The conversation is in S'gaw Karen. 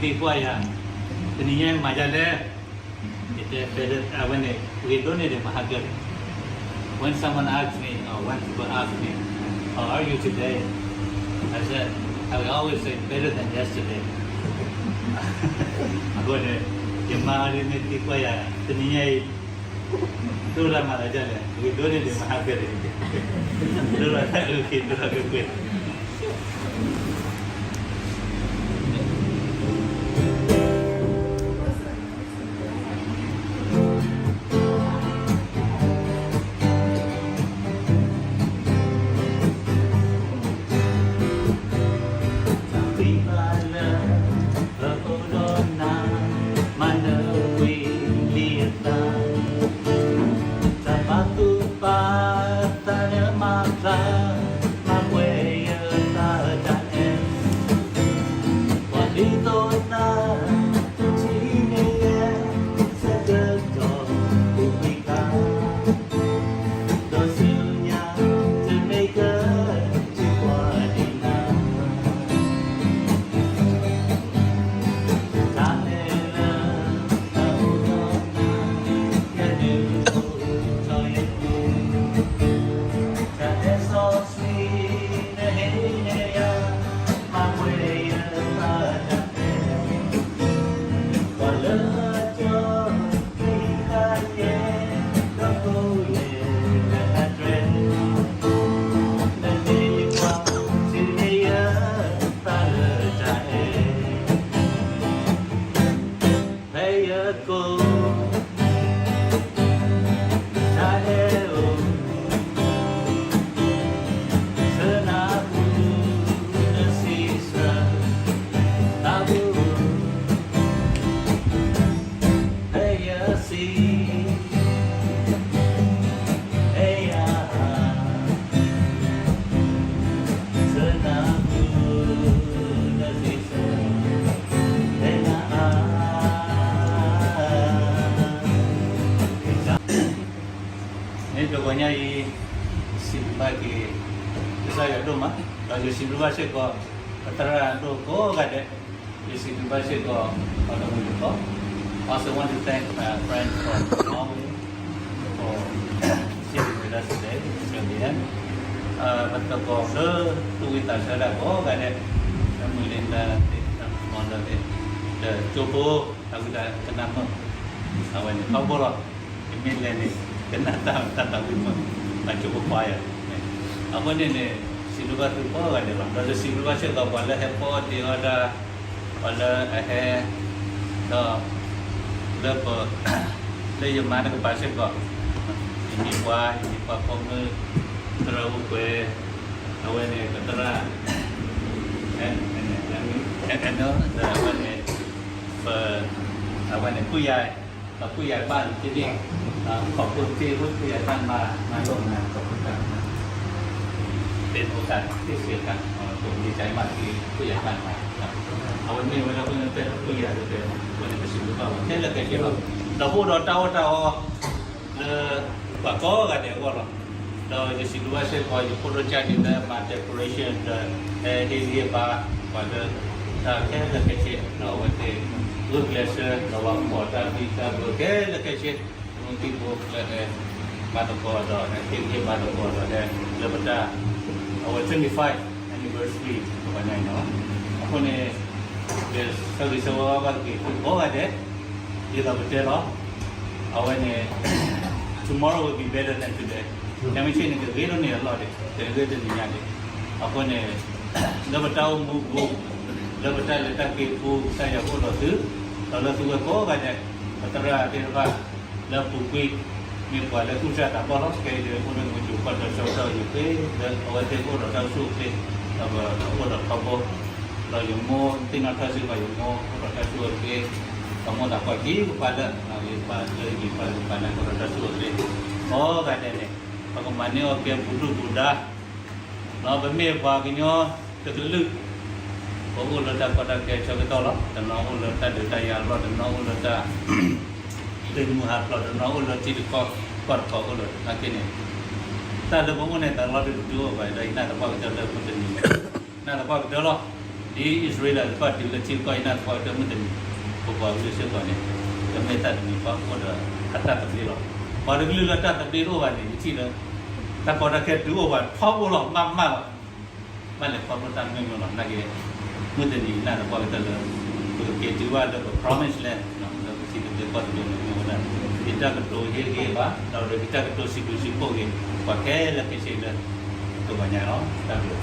သံကွၢ်ယၤ, တနံၤညါမၤဒ်လဲၣ်, ယတဲ better, အဝဲန့ၣ် ဂ့ၤဒိၣ်န့ၢ်ဒံးမဟါကၢၢ်, When someone asks me, or when people ask me, "How are you today?" I said, I will always say, "Better than yesterday." အဃိန့ၣ် ယမါဒ်န့ၣ်သံကွၢ်ယၤ, တနံၤညါအံၤ ဒိၣ်တၢ်မၤသးဒ်လဲၣ်, ဂ့ၤဒိၣ်န့ၢ်ဒံးမဟါကၢၢ်န့ၣ်, ဒိၣ်ထီၣ်တၢ်အုၣ်က့ၤ ဒိၣ်ထီၣ်က့ၤကွ့ၢ် တၢ်သံဘၣ်လၢအအိၣ်ဒီးနၤ, မၤနၢၤကွံာ်လံအသး, တၢ်ပာ်သူၣ်ပာ်သးလၢမၤဖျါ, မၤပှဲၤယသးတၢ်အဲၣ်, ပှၤဒ်သိးနၤ ထံၣ်န့ၢ်ယဲ ဆၢကတီၢ်ပူၤကွံာ်ခါ, ဒီးဆူညါ တမ့ၢ်ကဲ ထံၣ်ပှၤဒ်နၤ, တၢ်အဲၣ်လၢအအိၣ်ဒီးနၤ ကဲဒုးအိၣ်ထီၣ်ယပူၤ, တၢ်အဲၣ်စီဆှံ နဟ့ၣ်န့ၢ်ယၤ, မၤပှဲၤယသးတၢ်အဲၣ်, ပှၤလၢအကၠီ သံဃာ်ယဲ ဒီးကိးယဲလၢတၢ်တြဲၤ, နမ့ၢ်ယပှၤ ထံၣ်န့ၢ်ယသးလၢတၢ်အဲၣ်, ဖဲယကိး တၢ်အဲၣ်အိၣ် ဆၢနၢ်ပူၤ နစံးဆၢ သးပူၤ ဖဲယစံး ဖဲယ ဆၢနၢ်ပူၤ နစံးဆၢ ဖဲနအါ မ့ၢ်တဂီၤညါအံၤ စံးဘျုးဘၣ်က့ၤ ကစၢ်ယွၤဒိၣ်မး, ဒီးယစံးဘျုးဘၣ်စ့ၢ်ကီး ပသရၣ်ဒိၣ်ကိးဂၤဒဲး, ယစံးဘျုးဘၣ်စ့ၢ်ကီး ပှၤတမှံၤတသီ, also want to thank my friend from Norway for sitting with us today, Sylvia. ပသကိးလၢသူၣ်ဝံၣ်သးဆၢတၢ်ကိးဂၤဒဲး, လၢမုၢ်လ့ၣ်လၢသ့ၣ် မီၤလၢသ့ၣ်, ဒီးကၠိဖိ တၢ်ဝံသးကနၣ်မုာ်, အဝဲန့ၣ်ထီဘိလီၤ. ယမ့ၢ်လဲၤန့ၣ် ကနၣ်တၢ်တၢ်သးဝံၣ်မုာ်, မၤကၠိဖိခွါယၤ, အဃိန့ၣ်န့ၣ် စံးဘျုးဘၣ်သုကိးဂၤဒဲးလီၤ. ဒီးယစံးဘျုးဘၣ်စ့ၢ်ကီး ပှၤလၢဟဲဖီအီၣ်တ့ၤအီၣ်တၢ်, ပှၤလၢအဟဲ, ဒီး လၢပ လၢယမါတကပၤစ့ၢ်ကီး, ယမ့ၢ်ပှၤ ယမ့ၢ်ပှၤပိာ်မုၣ် သရၣ်အိၣ်ကွဲ, အဝဲန့ၣ် ပသရၣ် အဲ အဲ အဲ ဒီးအဝဲန့ၣ် ပ အဝဲန့ၣ် ผู้ใหญ่ ဒီး ผู้ใหญ่บ้าน သ့ၣ်သ့ၣ်, ขอบคุณที่ ผู้ใหญ่บ้าน มา มาร่วมงาน ขอบคุณครับ เป็นโอกาสพิเศษครับ ผมดีใจมากที่ ผู้ใหญ่บ้าน มาครับ အဝဲမ့ၢ်ဝဲဒၣ် ผู้ใหญ่ ผู้ใหญ่ ဒီး အဝဲန့ၣ် ပစံးဘျုးဘၣ်အီၤ ခဲလၢာ်ခဲဆ့လီၤ. ဒီးပအိၣ်ဒီးတၢ်အီၣ်တၢ်အီ လၢပှၤကိးဂၤဒဲးအဂီၢ်လီၤ. ဒီးယစံးဘျုးဘၣ်စ့ၢ်ကီး ယဖိဒိၣ်ကၢ်ဒံးလၢမၤ decoration ဒီး ဟဲဟ့ၣ်ဂံၢ်ဟ့ၣ်ဘါ ပှၤလၢတၢ်ခဲလၢာ်ခဲဆ့ ဒီးအဝဲသ့ၣ် ဂုာ်ကျဲးစၢး ဒီးပှၤဖှီၣ်တၢ်ဘံၣ်တၢ်ဘၢခဲလၢာ်ခဲဆ့ မုၢ်သံၣ်ဘိလၢ မၤသကိးဒီး ဟ့ၣ်ဂံၢ်ဟ့ၣ်ဘါသကိးဒီး လၢပတၢ် အဝဲ twenty-five anniversary ပှၤညါအံၤနီၤ. အဃိန့ၣ် ယဆၢဂ့ၤဆၢဝါဘၣ်က့ၤသုကိးဂၤဒဲး ဒ်သိးပတဲလီၤ. အဝဲန့ၣ် tomorrow will be better than today. တၢ်မ့ၢ်ဆ့ၣ်န့ၣ် ကဂ့ၤဒိၣ်န့ၢ်အလီၢ်ဒံး, ကဂ့ၤတနံၤညါဒံး. အဃိန့ၣ် လၢပတၢ်အိၣ်မူပူၤ, လၢပတၢ်လဲၤတၢ်က့ၤပူၤ ကစၢ်ယွၤအိၣ်ဒီးသု, ဒီးလၢသုဝဲကိးဂၤဒဲး, ပသရၣ်သ့ၣ်တဖၣ် လၢအပူၤကွံာ် မ့ၢ်ပှၤလၢအုၣ်တၢ်သးဘီၣ်လီၤ. ခဲအံၤဒုး အိၣ်လၢမုၢ်ကျိၤ ကီၢ်တၢ်ဆၢကတီၢ်ယပှ့ၤ လၢအဝဲသ့ၣ်အိၣ်ဒီးတၢ်အိၣ်ဆူၣ်အိၣ်ချ့, ဒီးပအိၣ်ဒီးထီဘိ, ဒီးယမိၢ်သ့ၣ်နီၣ်ထီၣ်စ့ၢ်ကီး ယမိၢ်အိၣ်ဒီးတၢ်အိၣ်ဆူၣ်အိၣ်ချ့, ဒီးမိၢ်သးပှၢ်ခံကပၤလၢ ယပၢ်လၢယပၢ်ကပၤန့ၣ် အိၣ်ဒီးတၢ်အိၣ်ဆူၣ်အိၣ်ချ့, ကိးဂၤဒဲးန့ၣ် ပကမၤန့ၢ်အီၣ်ကဲပူၤဒူၣ်ပူၤဒါ ဒီးပမ့ၢ်ပှၤကညီတကလုာ်, ပအိၣ်လၢတၢ်ကီတၢ်ခဲဆၢကတီၢ်လီၤ. တနီၤအိၣ်လၢတၢ်ဒုးတၢ်ယၤအလီၢ်, တနီၤအိၣ်လၢတၢ် သုးမုၢ်ဟးဖျိး, တနီၤအိၣ်လၢထံတကီၢ်ကီၢ်တကီၢ်အိၣ်လၢနာ်က့န့ၣ်, တၢ်လၢပအိၣ်န့ၣ် တၢ်လီၢ်တဒူၣ်အိၣ်ဘၣ်, ဒီးယနာ်သပှၢ်ကတၢၢ်လၢမုၢ်တနံၤန့ၣ်, နာ်သပှၢ်ကတၢၢ်လီၤ. ဒ်အံၣ်စရ့လးတဖၣ်တုၤလၢထံကီၢ်ကနၣ်သပှၢ်ကတၢၢ်မုၢ်တနံၤ ပပှၤကလုာ်စ့ၢ်ကီးန့ၣ် ကမ့ၢ်တၢ်တမံၤဃီအိၣ်ဒီးအတၢ်သဘျ့လီၤ. ပှၤတကလုာ်လၢတၢ်သဘျ့တအိၣ်ဘၣ်န့ၣ် ယထံၣ်လၢ တၢ်ကီတၢ်ခဲဒုးအိၣ်ပှၤထီဘိလီၤ မးမးလီၤ. ဘၣ်လဲၤခီဖျိတၢ်မ့ၢ်မ့ၢ်လီၤ နာ်က့ မုၢ်တနံၤနၢ်သပှၢ်ကတၢၢ်လၢ ပကက့ၤတုၤဘၣ်လၢပ promise land လၢပထံသဘျ့ကီၢ်သဘျ့န့ၣ် မ့ၢ်ဝဲဒၣ် ယတၢ်ကတိၤဟ့ၣ်ဂ့ၤဘၣ် ဒီးယတၢ်ကတိၤစံးဘျုးစံးဖှိၣ်ဂ့ၤ ပှၤခဲလၢာ်ခဲဆ့လၢ ကဘၣ်ညါလီၤ. တၢ်ဘျုး